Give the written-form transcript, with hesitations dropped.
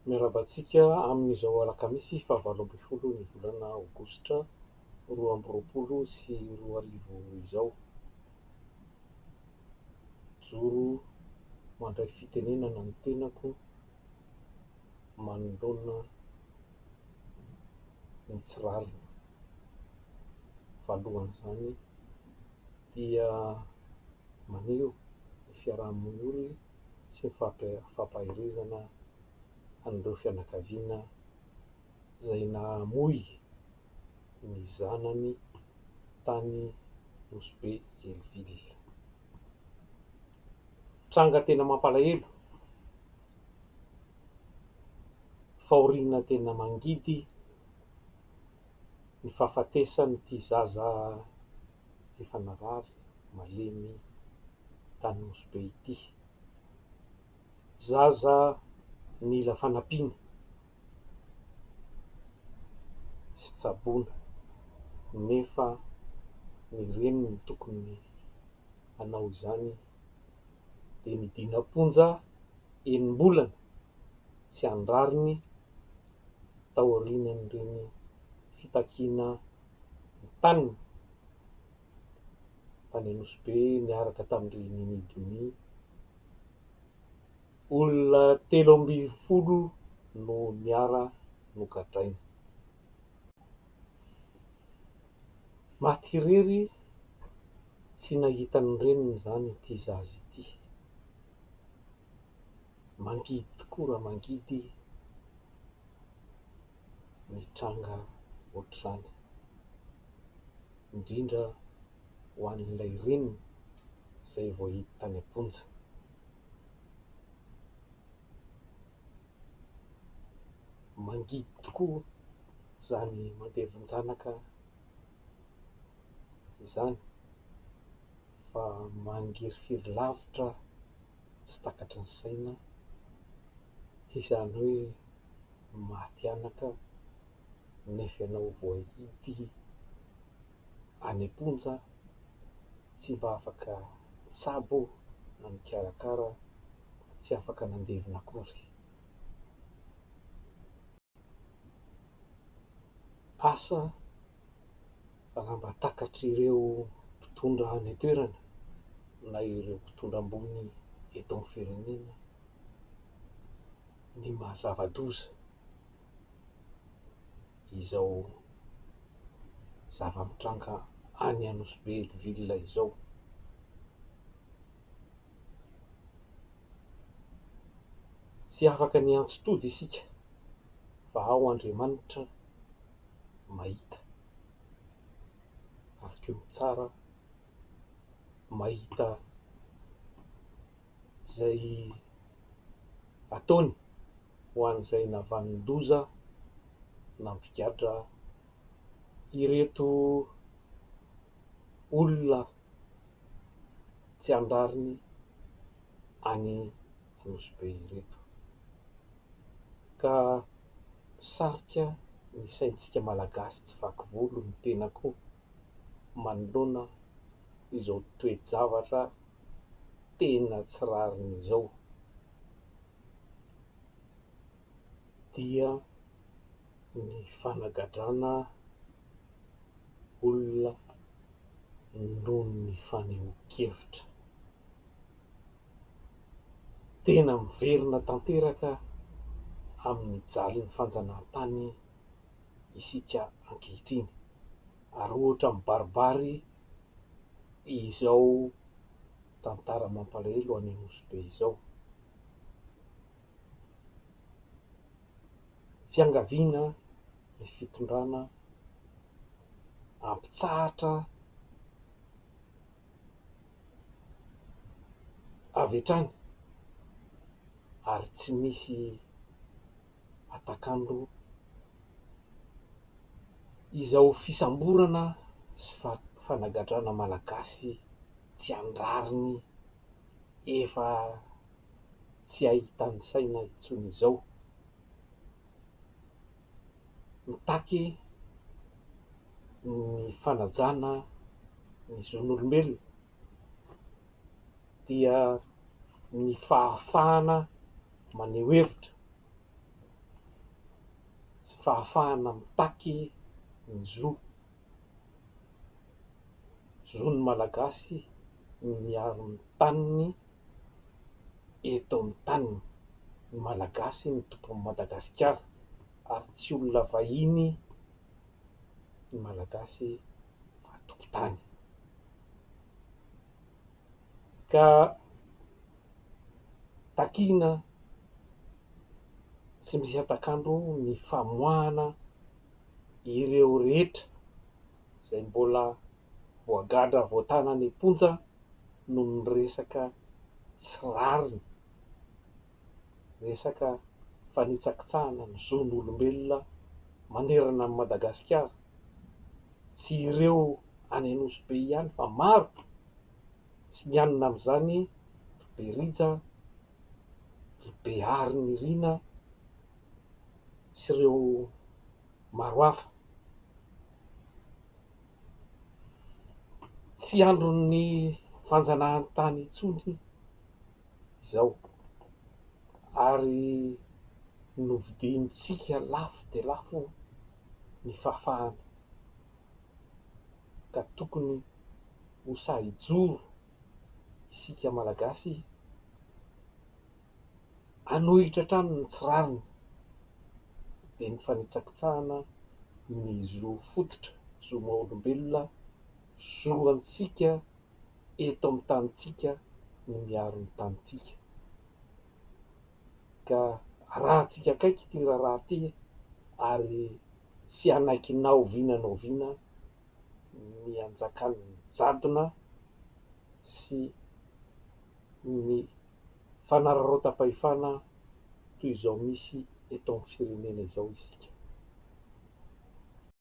Miarahaba antsika amin'izao alakamisy faha 18 ny volana aogositra 2022 izao. Mijoro mandray fitenenana ny tenako manoloana ny tsy rariny. Voalohan'izany dia maneho ny fiaraha-miory sy ny fampaherezana an'ireo fianakaviana izay namoy ny zanany tany Nosy Be Hell-Ville. Tranga tena mampalahelo, fahoriana tena mangidy ny fahafatesan'ity zaza efa narary malemy tany Nosy Be ity. Zaza nila fanampiana sy tsaboina nefa ny reniny tokony hanao izany dia nidina am-ponja enim-bolana tsy an-drariny taorian'ireny fitakiana ny taniny tany Anosibe niaraka tamin-dry Nini Donia. Olona 13 no niara-nogadraina. Maty irery tsy nahita ny reniny izany ity zaza ity. Mangidy tokoa raha mangidy ny tranga ohatr'izany, indrindra ho an'ilay reniny izay voahidy tany am-ponja. Mangidy tokoa izany mandevin-janaka izany fa mangirifiry lavitra tsy takatry ny saina izany hoe maty anaka nefa ianao voahidy any am-ponja tsy mba afaka nitsabo na nikarakara, tsy afaka nandevina akory. Asa raha mba takatr'ireo mpitondra any an-toerana na ireo mpitondra ambony eto amin'ny firenena ny maha zava-doza izao zava-mitranga any Anosibe Hell-Ville izao. Tsy afaka ny hiantso tody isika fa ao Andriamanitra mahita ary koa mitsara, mahita izay ataony ho an'izay navanon-doza nampigadra ireto olona tsy an-drariny any Nosy Be ireto. Ka misarika ny saintsika Malagasy tsy vaky volo ny tena koa manoloana izao toe-javatra tena tsy rariny izao dia ny fanagadrana olona noho ny fanehoan-kevitra. Tena miverina tanteraka amin'ny jalin'ny fanjanahantany isika ankehitriny ary ohatra mibaribary izao tantara mampalahelo any Nosy Be izao. Fiangaviana ny fitondrana hampitsahatra avy hatrany ary tsy misy hatak'andro izao fisamborana sy fanagadrana Malagasy tsy an-drariny efa tsy hay tanisaina intsony izao. Mitaky ny fanajana ny zon'olombelona dia ny fahafahana maneho hevitra. fahafahana mitaky ny zo, zon'ny Malagasy ny miaro ny taniny eto amin'ny taniny. Ny Malagasy no tompon'i Madagasikara ary tsy olona vahiny ny Malagasy fa tompon-tany. Ka takiana tsy misy hatak'andro ny famoahana ireo rehetra izay mbola voagadra voatana any am-ponja noho ny resaka tsy rariny, resaka fanitsakitsahana ny zon'olombelona manerana an'i Madagasikara. Tsy ireo any Nosy Be ihany fa maro sy nianina amin'izany ry Berija, ry Beharinirina sy ireo maro hafa. Tsy andron'ny fanjanahantany intsony izao ary novidiantsika lafo dia lafo ny fahafahana ka tokony ho sahy hijoro isika Malagasy hanohitra hatrany ny tsy rariny dia ny fanitsakitsahana ny zo fototra, zo maha olombelona, zo antsika eto amin'ny tanintsika ny miaro ny tanintsika. Ka arahantsika akaiky ity raharaha ity ary tsy hanaiky na oviana na oviana ny hanjakan'ny jadona sy ny fanararaotam-pahefana toy izao misy eto amin'ny firenena izao isika.